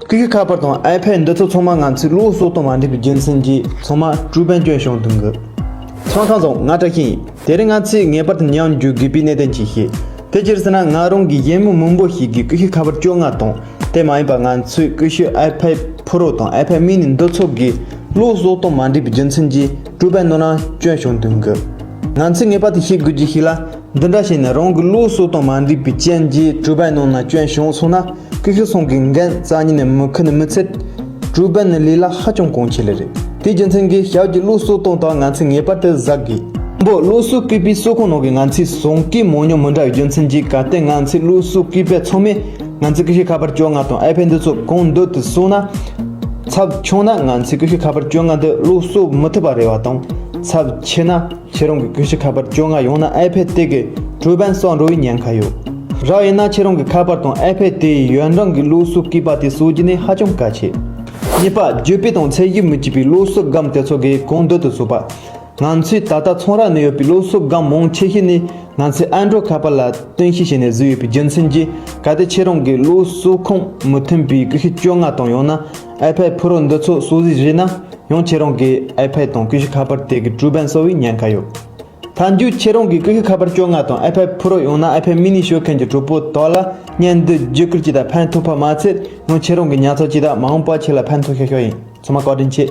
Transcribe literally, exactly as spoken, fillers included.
ཀུ་ཤུ་ཁ་པར་དང་ཨའི་པེཌ་འདི་ཚོ་ཚང་མ་ང་ཚོའི་གློག་གསོག་སྟངས་མ་འགྲིག་པའི་རྒྱུ་མཚན་གྱིས་ཚང་མ་ཀྲུའུ་པན་སྐྱོན་བྱུང་འདུག་གི། ཚང་ཁང་བཟང་ང་བཀྲ་ཤིས་ཡིན། དེ་རིང་ང་ཚོས་ངེས་པར་དུ་ཉམས་འགྱུར་དགོས་པའི་གནད་དོན་ཅིག་བཤད། དེ་ཅི་རེད་ཟེར་ན། ང་རང་གི་ཡུལ་མི་མང་པོ་ཞིག་གིས་ཀུ་ཤུ་ཁ་པར་བཅོ་ལྔ་དང་། དེ་མ་ཡིན་པ་ང་ཚོའི་ཀུ་ཤུ་ཨའི་པེཌ་པུ་རོ་དང་ཨའི་པེཌ་མི་ནི་འདི་ཚོ་གི་གློག་གསོག་སྟངས་མ་འགྲིག་པའི་རྒྱུ་མཚན་གྱིས་ཀྲུའུ་པན་ནང་ན་སྐྱོན་བྱུང་འདུག་གི། ང་ཚོས་ངེས་པར་དུ་ཤེས་དགོས་རྒྱུ་ཞིག་ལ། འདི་འདྲ་བྱས་ནས་རང་གི་གློག་གསོག་སྟངས་མ་འགྲིག་པའི་རྐྱེན་གྱིས་ཀྲུའུ་པན་ནང་ན་སྐྱོན་བྱུང་སོང་ན། ཀུ་ཤུ་ཚང་གི་འགན་རྩ་ཉིད་ནས་མི་འཁུར་ནི་མི་ཚད། ཀྲུའུ་པན་ནི་ལས་གླ་ཧ་ཅང་གོང་ཆེ་ལེ་རེད། དེའི་རྒྱུ་མཚན་གྱིས་ཞབས་ཀྱི་གློག་གསོག་སྟངས་དག་ང་ཚོས་ངེས་པར་དུ་གཟབ་དགོས། འབོ་གློག་གསོག་བཀོད་པའི་གསོ་ཁང་ནང་གི་ང་ཚོའི་ཟོང་སྐད་མང་ཉུང་མི་འདྲ་བའི་རྒྱུ་མཚན་གྱིས། གལ་ཏེ་ང་ཚོའི་གློག་གསོག་བཀོད་པ་ཚང་མས་ང་ཚོའི་ཀུ་ཤུ་ཁ་པར་བཅོ་ལྔ་དང་ཨའི་པེཌ་འདི་ཚོ་གང་འདོད་དུ་གསོག་ན། ཚབས་ཆུང་ན་ང་ཚོའི་ཀུ་ཤུ་ཁ་པར་བཅོ་ལྔ་འདི་གློག་གསོག་མི་ཐུབ་པ་རེད་པ་དང་། ཚབས་ཆེ་ན་ཁྱེད་རང་གི་ཀུ་ཤུ་ཁ་པར་བཅོ་ལྔ་ཡང་ན་ཨའི་པེཌ་དེ་གི་ཀྲུའུ་པན་གསོག་འགྲོ་བའི་ཉེན་ཁ་ཡོད། རག་ཡིན་ན་ཁྱེད་རང་གི་ཁ་པར་དང་ཨའི་པེཌ་དེའི་ཡུན་རིང་གི་གློག་གསོག་བཀོད་པ་དེ་གསོག་རྒྱུ་ནི་ཧ་ཅང་གལ་ཆེ། གཉིས་པ། བརྒྱུད་པ་དང་ཚད་གཞི་མི་གཅིག་པའི་གློག་གསོག་སྒམ་དེ་ཚོ་གིས་གང་འདོད་དུ་གསོག་པ། ང་ཚོས་ད་ལྟ་ཚོང་ར་ནས་ཡོད་པའི་གློག་གསོག་སྒམ་མང་ཆེ་ཤོས་ནི་ང་ཚོའི་ཨན་ཌོ་ཁ་པར་ལ་རྟེན་གཞི་བྱས་ནས་བཟོས་ཡོད་པའི་རྒྱུ་མཚན་གྱིས། གལ་ཏེ་ཁྱེད་རང་གི་གློག་གསོག་ཁང་མི་མཐུན་པའི་ཀུ་ཤུ་བཅོ་ལྔ་དང་ཡང་ན་ཨའི་པེཌ་པུ་རོ་འདི་ཚོ་གསོག་རྩིས་བྱས་ན། ཡང་ཁྱེད་རང་གི་ཨའི་པེཌ་དང་ཀུ་ཤུ་ཁ་པར་དེ་གི་ཀྲུའུ་པན་གསོག་པའི་ཉེན་ཁ་ཡོད། མཐའ་མཇུག་ཁྱེད་རང་གི་ཀུ་ཤུ་ཁ་པར་བཅོ་ལྔ་དང་ཨའི་པེཌ་པུ་རོ་ཡང་ན་ཨའི་པེཌ་མི་ནི་ཤོད་མཁན་གྱི་གྲོགས་པོ་དག་ལ་བརྙན་འདི་བརྒྱུད་བསྐུར་གྱིས་དང་ཕན་ཐོགས་པ་མ་ཚད། ཡང་ཁྱེད་རང་གི་ཉར་ཚགས་གྱིས་དང་མ་འོངས་པ་ཁྱེད་ལ་ཕན་ཐོགས་ཤོག་ཤོག་ཡིན། ཚང་མ་བཀའ་དྲིན་ཆེ།